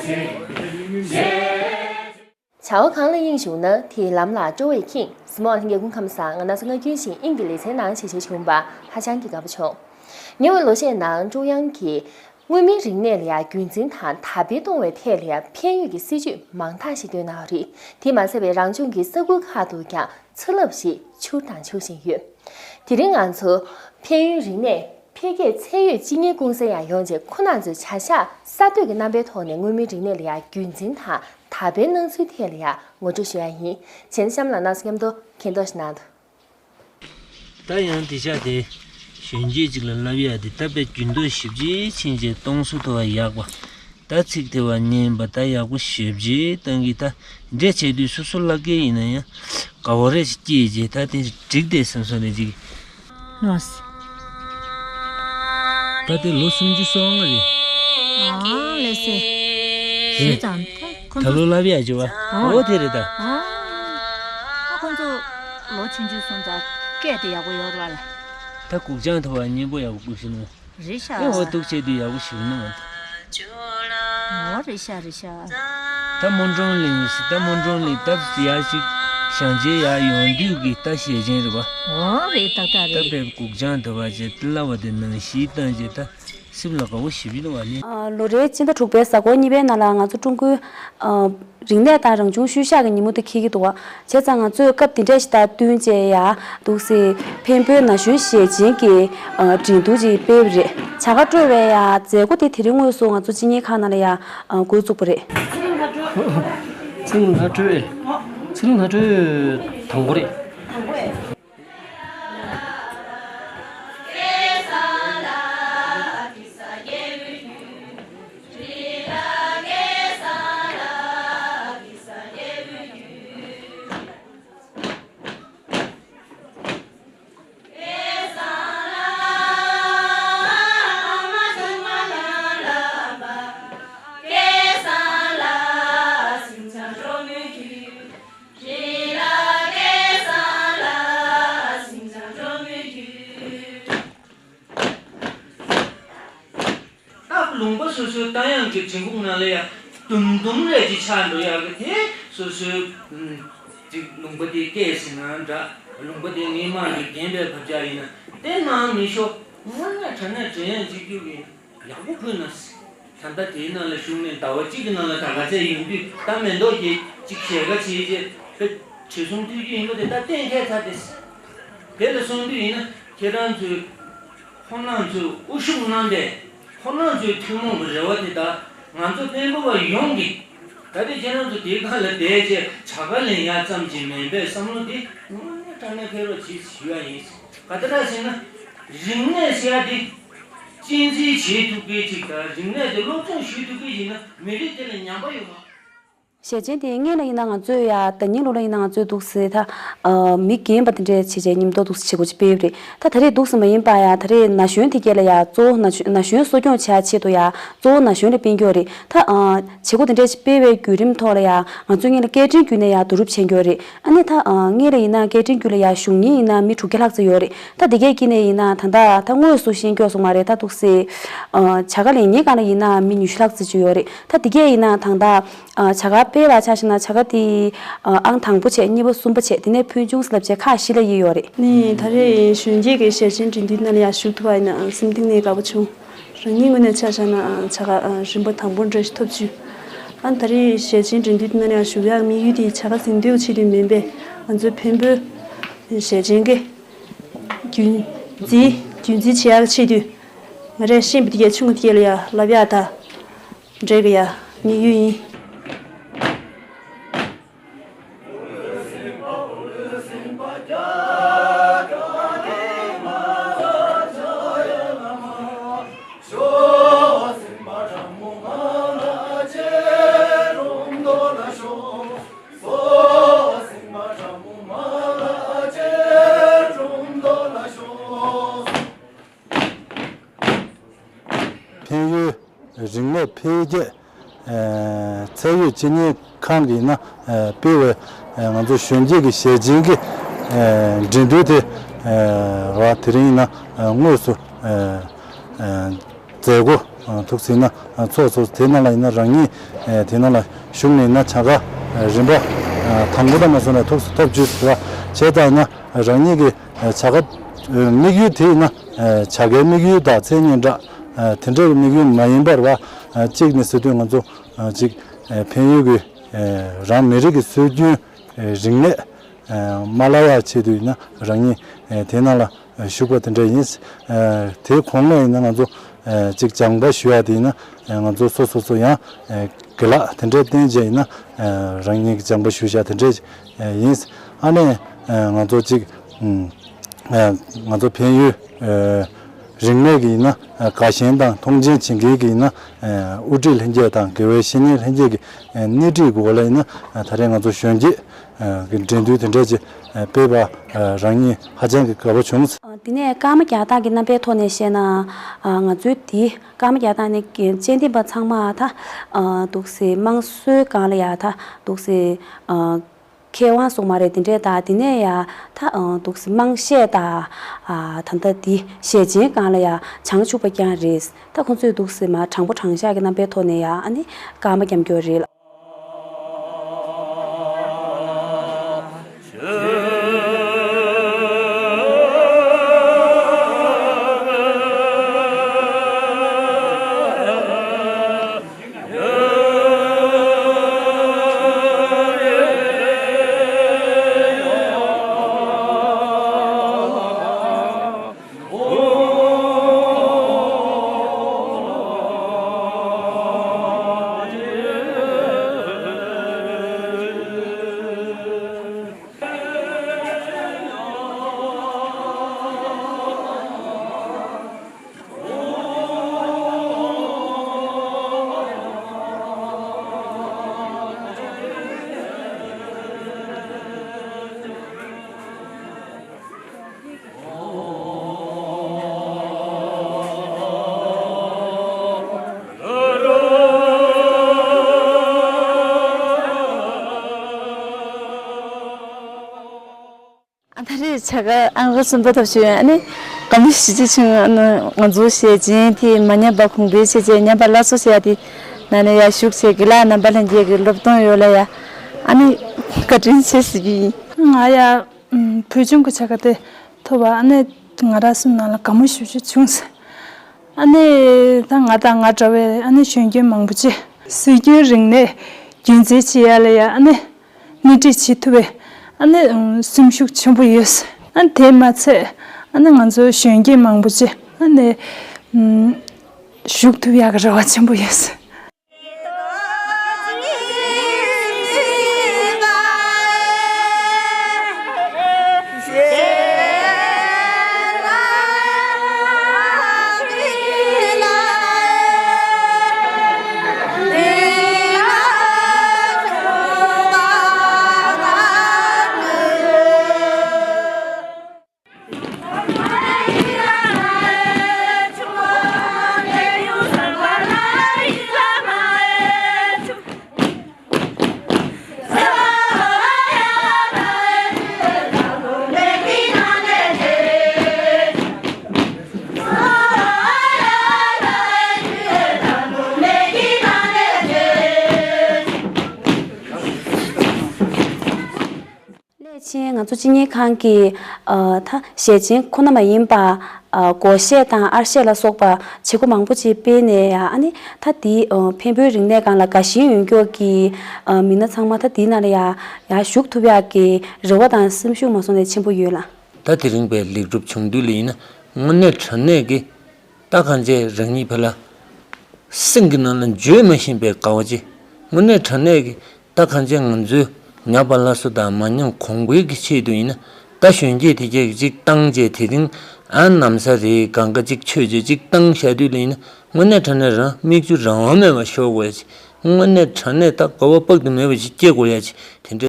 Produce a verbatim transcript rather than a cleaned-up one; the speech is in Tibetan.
བྱ་བ་གང་ལ་དབྱིངས་ཞུགས་ན། དེའི་ལམ་ལ་སྤྲོ་བས་ཁེངས། གཟིགས་མོ་བ་ལྷན་རྒྱས་སྐུ་ཁམས་བཟང་། ང་ན་ཚ་ང་རྒྱུན་བཞིན་དབྱིངས་ཀྱི་ལེ་ཚན་ནང་ཞལ་བཞེས་བྱུང་བ་ཧ་ཅང་གི་དགའ་པོ་བྱུང་། ཉེ་བའི་ལོ་ཤས་ནང་ཀྲུང་དབྱང་གིས་མངོན་མིན་རིག་གནས་ལ་ཡང་རྒྱུན་འཛིན་དང་དར་སྤེལ་གཏོང་བའི་ཐད་ལ་ཡང་ཕན་ཡོད་ཀྱི་སྲིད་ཇུས་མང་དག་ཞིག་བཏོན་གནང་བ་རེད། དེས་མ་ཟད་པའི་རང་ལྗོངས་ཀྱི་ས་ཁུལ་ཁག་ཏུ་ཀྱང་ཚ་རླབས་ཤིག་འཕྱུར་དང་འཕྱུར་བཞིན་ཡོད། དེ་རིང་ང་ཚོ་ཕན་ཡོན་རིག་གནས་འཕེལ་རྒྱས་ཚད་ཡོད་སྤྱི་གཉེར་ཀུང་སི་ཡང་ཡོང་རྗེས་ཁོ་རང་ཚོའི་བྱ་གཞག་གསར་གཏོད་ཀྱི་རྣམ་པའི་ཐོག་ནས་མངོན་མིན་རིག་གནས་ལ་ཡང་རྒྱུན་འཛིན་དང་དར་སྤེལ་གནང་ཚུལ་ཐད་ལ་ཡང་ངོ་སྤྲོད་ཞུ་ཡ་ཡིན། བྱས་ན་གཤམ་ལ་རྣམ་པ་ཚོ་མཉམ་དུ་མཁྱེན་རྟོགས་ཤིག་གནང་དང་། ད་ཡང་དེ་ཆ་དེ་གཞོན་སྐྱེས་ཅིག་ལ་ལབ་ཡ་དེ་ད་དཔེ་རྒྱུན་ཐོག་ཞིབ་ཅིག་ཕྱིན་རྗེས་གཏོང་སྲོལ་དུ་བ་ཡག་པ། ད་ཚིག་དེ་བ་ཉན་པ་ད་ཡག་པོ་ཞེ་པོ་ཅིག་བཏང་གི། ད་འདྲེ་བྱས་དུས་སོ་སོ་བླ་རྒན་ཡིན་ན་ཡང་དགའ་བོ་རེ་ཞིག་སྐྱེས་རྗེས་ད་དེ་འགྲིག་བསྡད་བསམ་སོང་ནས་ཅིག་ལོས། ད་དེ་ལོ་སུམ་ཅུ་སོ་ལྔ་རེད། ཨ་ལས་སེ། དེ་ཞེས་ཙང་ད་ཁོ་ད་ཚོ། ལོ་ལབ་ཡ་ཅིག་བ། ཨ། འོ་དེ་རེད་ད། ཨ། ཁོ་ཚོ་ལོ་ཆུང་ཆུང་སོང་ཙང་སྐད་དེ་ཡག་པོ་ཡོད་རེད་བ་ལ། ད་གུག་ཅང་ཐོ་བ་སྙན་པོ་ཡག་པོ་གུག་ཤིང་ནོ། རེད་ཤག་ཨེ་འོ་འདུག་བྱས་དུས་ཡག་པོ་ཞིག་ནོ། འོ་རེད་ཤག་རེད་ཤག་ད་སྨོན་གྲོང་གླིང་ཟེར། ད་སྨོན་གྲོང་གླིང་ད་ཡར་ཞིག་ཞང་ཆེན་ཡར་ཡོང་དུས་ཀྱི་ད་ཞལ་ཆེན་རེད་པ། འོ་རེད་ཏག་ཏག་ད་རེད། དཔེ་གུག་ཅང་ཐོ་བ་བྱས་ཏི་ལ་བ་དེ་ནང་བཞིན་བཏང་རྗེས་ད་སེམས་ལ་དགའ་བོ་ཞེ་པོ་ཡིན་བ་ནི། ཨ། ལོ་རེའི་སྤྱི་ཟླ་དྲུག་པའི་གཟའ་འཁོར་གཉིས་པའི་ནང་ལ་ང་ཚོ་ཀྲུང་གོའི་ཨ། རིག་གནས་དང་རང་བྱུང་ཤུལ་བཞག་གི་ཉིན་མོ་དེ་འཁེལ་གྱི་འདུག་བ། བྱས་ཙང་ང་ཚོས་སྐབས་དེ་འདྲ་ཞིག་དང་བསྟུན་བྱས་ཡ་འདུག་སེ་འཕན་པོའི་ན་གཞོན་ཞལ་ཆེན་གྱི་ཨ། འགྲན་བསྡུར་ཅིག་སྤེལ་བ་རེད། བྱ་དགའ་སྤྲོད་པའི་ཡ་མཛད་སྒོ་དེ་དེ་རིང་དངོས་སུ་ང་ཚོ་སྤྱི་གཉེར་ཁང་ནང་ལ་ཡ་ཨ། འགོ་བཙུགས་པ་རེད། ཚེ་རིང་ལྷ་སྒྲོལ། ཚེ་རིང་ལྷ་སྒྲོལ་དང་པོ་རེད། ད་ལུང་པ་སོ་སོའི་རྟ་དབྱངས་ཀྱི་འབྲི་གུང་ནང་ལ་ཡ་དུམ་དུམ་རེ་ཅིག་ཆགས་འགྲོ་ཡག་གི་དེ་སོ་སོའི་ཅིག་ལུང་པ་དེ་སྐད་ཟེར་ན་འདྲ། ལུང་པ་དེ་ངའི་དམངས་ཀྱིས་བརྒྱན་པའི་བབ་ཆགས་ཡིན་ན་དེ་ནང་མི་ཤོག་དངོས་གནས་དྲང་གནས་དྲན་ཡག་ཅིག་སྐྱུག་གི་ཡག་པོ་ཕུལ་ན། ད་ལྟ་དེའི་ནང་ལ་ཞུགས་ནས་ཟླ་བ་གཅིག་གི་ནང་ལ་ད་ག་ཚད་ཡོང་དུས་ད་མེ་ཏོག་གིས་གཅིག་ཞལ་ཁ་བྱས་རྗེས་ཕེབས་བྱེད་སོང་ཐུགས་རྒྱུ་ཡིན་པ་དེ་ད་གཏན་འཁེལ་ཚར་ཏེ། དེ་ལ་སོང་དུས་ཡིན་ན་ཁྱེད་རང་ཚོས་ཁོ་རང་ཚོས་དབུ་བཞུགས་གནང་སྟེ་ཁོ་རང་ཚོའི་ཐུན་མོང་གི་རེ་བ་དེ་དག་ང་ཚོ་འཕན་པོ་བ་ཡོངས་ཀྱིས་ད་ལྟ་ཁྱེད་རང་ཚོ་དེའི་སྒང་ལ་བསྡད་རྗེས་བྱ་དགའ་ལེན་ཡག་ཙམ་གྱིས་མིན་པའི་བསམ་བློ་དེ་དངོས་གནས་དྲང་གནས་འཁྱེར་རོགས་གྱིས་ཞུ་ཡ་ཡིན། ག་ད་ར་ཟེར་ན་རིག་གནས་ཟེར་ཡ་དེ། གཅེས་འཛིན་བྱེད་ཐུབ་མཁན་ཅིག་དང་རིག་གནས་དེ་སློབ་སྦྱོང་ཞུ་ཐུབ་མཁན་ཞིག་ན་མི་རིགས་དེ་ལ་ཉམས་པ་ཡོད་མ། ཞལ་ཆེན་དེ་སྔོན་ལ་ཡིན་ན་ང་ཚོས་ཡ་ད་ནིང་ལོ་ལ་ཡིན་ན་ང་ཚོས་འདུག་སེ་ད་ཨ་མི་རྒན་པ་དེ་འདྲས་བྱས་བྱས་མཉམ་དུ་འདུག་སེ་བྱེད་སྒོ་ཅིག་སྤེལ་བ་རེད། ད་ད་རེས་འདུག་སེ་མ་ཡིན་པ་ཡ་ད་རེས་ན་གཞོན་དེ་གས་ལ་ཡ་གཙོ་བོ་ན་གཞོན་ན་གཞོན་གསོ་སྐྱོང་བྱེད་ཡ་ཆེད་དུ་ཡ་གཙོ་བོ་ན་གཞོན་ལ་སྤེལ་རྒྱུ་རེད། ད་ཨ་བྱེད་སྒོ་དེ་འདྲས་ཅིག་སྤེལ་བའི་བརྒྱུད་རིམ་ཐོག་ལ་ཡ་ང་ཚོས་སྔོན་ལ་སྐད་འཕྲིན་བརྒྱུད་ནས་ཡ་བསྡུ་རུབ་བྱེད་རྒྱུ་རེད། ཨ་ནི་ད་ཨ་སྔོན་ལ་ཡིན་ན་སྐད་འཕྲིན་བརྒྱུད་ལ་ཡ་ཞུ་མཁན་ཡིན་ན་མི་དྲུག་བརྒྱ་ལྷག་ཙམ་ཡོད་རེད། ད་དེ་གས་དཀྱིལ་ནས་ཡིན་ན་ད་ལྟ་ད་དངོས་སུ་ཤེས་རྒྱུ་སོང་མ་རེད། ད་འདུག་སེ་ཨ་བྱ་དགའ་ལེན་མཁན་སྒང་ལ་ཡིན་ན་མི་ཉི་ཤུ་ལྷག་ཙམ་ཅིག་ཡོད་རེད། ད་དེ་གས་ཡིན་ན་ད་ལྟ་ཨ་བྱ་དགའ་སྤེལ་ལ་ཆ་བཞག་ན་བྱ་དགའ་དེ་ཨ་ཨང་དང་པོ་བྱས་གཉིས་པ་གསུམ་པ་བྱས་དེ་ནས་ཕུལ་བྱུང་ཟེར་ལབ་བྱས་ཁག་བཞི་ལ་དབྱེ་ཡོད་རེད། ནི་ད་རེས་གཞོན་སྐྱེས་ཀྱི་ཞལ་ཆེན་འགྲན་བསྡུར་ནང་ལ་ཡང་ཞུགས་ཐུབ་པ་ཡིན་ན་སེམས་གཏིང་ནས་དགའ་པོ་བྱུང་། རང་ཉིད་ངོས་ནས་ཆ་བཞག་ན་བྱ་དགའ་རིམ་པ་དང་པོ་འདྲ་ཞིག་ཐོབ་བྱུང་། ཨ་ད་རེས་ཞལ་ཆེན་འགྲན་བསྡུར་ནང་ལ་ཡང་ཞུགས་ཡག་དམིགས་ཡུལ་དེ་བྱ་དགའ་ཟིན་ཐོའི་ཆེད་དུ་མིན་པས་ང་ཚོའི་འཕན་པོའི་ཞལ་ཆེན་གྱི་རྒྱུན་འཛིན་རྒྱུན་འཛིན་བྱེད་ཡག་ཆེད་དུ་ང་རས་ཤེས་པ་དེ་གས་ཆུང་ངུ་དེ་གས་ལ་ཡ་ལབ་ཡག་དང་འགྲིག་གི་ཡ་དམིགས་ཡུལ་ཡིན། འཕན་ཡུལ་རིག་གནས་འཕེལ་རྒྱས་ཨ་ཚད་ཡོད་སྤྱི་གཉེར་ཁང་གིས་ན་ཨ་སྤེལ་བའི་ཨ་ང་ཚོ་གཞོན་སྐྱེས་ཀྱི་ཞལ་ཆེན་གྱི་ཨ་འགྲན་བསྡུར་དེ་ཨ་བ་དེ་རིང་ན་ཨ་དངོས་སུ་ཨ་ཨ་མཛད་སྒོ་ ཐུགས་སྲིད་ན་ཚོགས་ཚོགས་དེ་ནང་ལ་ཡིན་ན་རང་ཉིད་དེ་ནང་ལ་ཞུགས་ནས་ཡིན་ན་བྱ་དགའ་རིམ་པ་དང་པོ་དང་མ་སོང་ནས་ཐུགས་སུ་ཐོབ་བཅུག་ཟེར་བ་བྱས་ཙང་ན་རང་ཉིད་ཀྱི་བྱ་དགའ་དམིགས་ཡུལ་དེ་ཡིན་ན་བྱ་དགའི་དམིགས་ཡུལ་དང་མཚན་སྙན་གྲགས་དེ་འདྲའི་དམིགས་ཡུལ་མ་ཡིན་པར་བ་གཅིག་ནས་ཟེར་དུས་ང་ཚོ་གཅིག་ཕན་ཡོན་གྱི་རང་མི་རིགས་ཀྱི་སྲོལ་རྒྱུན་རིག་གནས་མ་བརླག་ཡག་ཆེད་དུ་ཡིན་ན་རང་ཉིད་དེ་ནང་ལ་ཞུགས་པ་དེ་འདྲ་ཡིན། དེའི་གོང་ལ་ཡིན་ན་ང་ཚོ་གཅིག་སྦྱང་པ་ཞུ་ཡག་དེ་ཡིན་ན་ང་ཚོ་སོ་སོ་སོ་ཡང་དགེ་ལགས་དེ་འདྲའི་བསྟེན་བྱས་ཡིན་ན་རང་ཉིད་ཀྱི་སྦྱང་པ་ཞུ་བྱ་དེ་འདྲ་ཡིན། ཨ་ནི་ང་ཚོ་གཅིག་ང་ཚོ་ཕན་ཡོན་རིག་གནས་ཀྱི་ཡིན་ན་དགའ་ཞེན་དང་མཐོང་ཆེན་བྱེད་མཁན་གྱི་ཡིན་ན་དབུ་ཁྲིད་ལྷན་རྒྱས་དང་དགེ་བའི་བཤེས་གཉེན་ལྷན་རྒྱས་ཀྱི་སྣེ་ཁྲིད་དགོས་ལ་ཡིན་ན་ད་རེས་ང་ཚོ་གཞོན་སྐྱེས་ཀྱི་འགྲན་བསྡུར་དེ་འདྲས་ཀྱི་སྤེལ་བ་རང་ཉིད་ཧ་ཅང་གི་དགའ་པོ་བྱུང་། དེ་ནས་ཀརྨ་རྒྱག་སྟངས་ཀྱི་རྣམ་པའི་ཐོག་ནས་བཤད་ན་ང་ཚོའི་དེ་ཀརྨ་རྒྱག་སྟངས་ནི་དཔྱད་འདེམས་པ་ཚང་མ་ད་འདུག་སེ་དམངས་སྲོལ་སྒང་ལ་ཡ་ད་འདུག་སེ། མཁས་དབང་སོགས་མ་རེད་དེ་འདྲས་དང་དེ་ནས་ཡ་ད་འདུག་སེ་དམངས་གཞས་དང་ད་ལྟ་འདི་ཞལ་ཆེན་སྒང་ལ་ཡ་བྱང་ཆུབ་པ་རྐྱང་རེད། ད་ཁོང་ཚོས་འདུག་སེ་མ་དྲང་པོ་དྲང་བཞག་གི་རྣམ་པའི་ཐོག་ནས་ཡ་ཨ་ནི་ཀརྨ་རྒྱབ་སྐྱོར་རེད་ལ། ཨ་ད་རེས་བྱ་དགའ་ཨང་གསུམ་པ་ཐོབ་བྱུང་། ཨ་ནི་དགའ་མོས་ཤུགས་ཆེ་བྱུང་། ཨ་ནི་ང་ཚོ་ཞལ་ཆེན་དེ་མ་ཉམས་པ་གོང་འཕེལ་བྱེད་ཆེད་ཉམས་པ་སླར་གསོ་བྱེད་ཡ་དེ་ནང་ནས་ཡར་ཞུགས་བྱས་དགེ་ལགས་རྣམ་པ་ལྷན་རྒྱས་ཀྱི་སློབ་སྟོན་ཡོད་ལ་ཡ་ཨ་ནི་བཀའ་དྲིན་ཆེ་ཟེར་གྱི་ཡིན། ང་ཡ་བོད་ལྗོངས་ཀྱི་བྱ་དགའ་དེ་ཐོབ་པ་ཨ་ནི་ང་རང་སེམས་ནང་ལ་དགའ་མོས་ཤུགས་ཆེ་བྱུང་ཟེར། ཨ་ནི་ད་ང་དང་ང་འདྲ་བའི་ཨ་ནི་གཞོན་སྐྱེས་མང་པོ་ཅིག་སྲོལ་རྒྱུན་རིག་གནས་རྒྱུན་འཛིན་བྱེད་ཡ་ལ་ཡ་ཨ་ནི་སྣེ་ཁྲིད་བྱེད་ཐུབ་པའི་ཨ་ནི་སེམས་ཤུགས་ཆེན་པོ་ཡོད། ཨ་ནི་དེ་མ་ཚད་ཨ་ནི་ང་ཚོ་གཞོན་སྐྱེས་མང་པོ་ཅིག་ཨ་ནི་ཞུགས་ཐུབ་ཡག་གི་རེ་བ་ཆེན་པོ་ཡོད། སླད་ཕྱིན་ང་ཚོ་སྤྱི་གཉེར་ཁང་གིས་ཨ་ད་ཞལ་ཆེན་ཁོ་ན་མ་ཡིན་པ་ཨ་སྒོར་གཞས་དང་ཨར་གཞས་ལ་སོགས་པ་བྱེད་སྒོ་མང་པོ་ཅིག་སྤེལ་ནས་ཡ་ཨ་ནི་ད་འདི་ཨ་འཕན་པོའི་རིག་གནས་སྒང་ལ་དགའ་ཞེན་ཡོད་མཁན་གྱི་ཨ་མི་སྣ་ཚང་མ་ད་འདི་ནང་ལ་ཡ་ཡ་ཞུགས་ཐུབ་ཡག་གི་རེ་བ་དང་སེམས་ཤུགས་མ་སོང་ནས་ཆེན་པོ་ཡོད་ལ། ད་དེ་རིང་པའི་ལེགས་གྲུབ་བྱུང་དུས་ལ་ཡིན་ན་དངོས་གནས་དྲང་གནས་ཀྱི་ད་གང་བྱས་རང་ཉིད་ཕ་ལ་སེམས་ཀྱི་ནང་ལ་བརྗོད་མ་ཤེས་པའི་དགའ་བ་ཅིག་དངོས་གནས་དྲང་གནས་ཀྱི་ད་གང་བྱས་ང་ཚོའི་ཉམས་པ་སླར་གསོ་དང་མ་ཉམས་གོང་འཕེལ་གྱི་ཆེད་དུ་ཡིན་ན་ད་གཞོན་སྐྱེས་དེ་གས་ཅིག་བཏང་བྱས་དེ་རིང་ཨ་ན་བཟའ་རེད་གང་ག་ཅིག་མཆོད་བྱས་ཅིག་བཏང་བཞག་དུས་ལ་ཡིན་ན་དངོས་གནས་དྲང་གནས་རང་མིག་ཆུ་རང་དབང་མེད་པར་ཤོར་དགོས་ཡ་ཅིག་དངོས་གནས་དྲང་གནས་ད་དགའ་བ་དཔག་ཏུ་མེད་པ་ཅིག་སྐྱེ་དགོས་ཡ་ཅིག་དེ་འདྲ།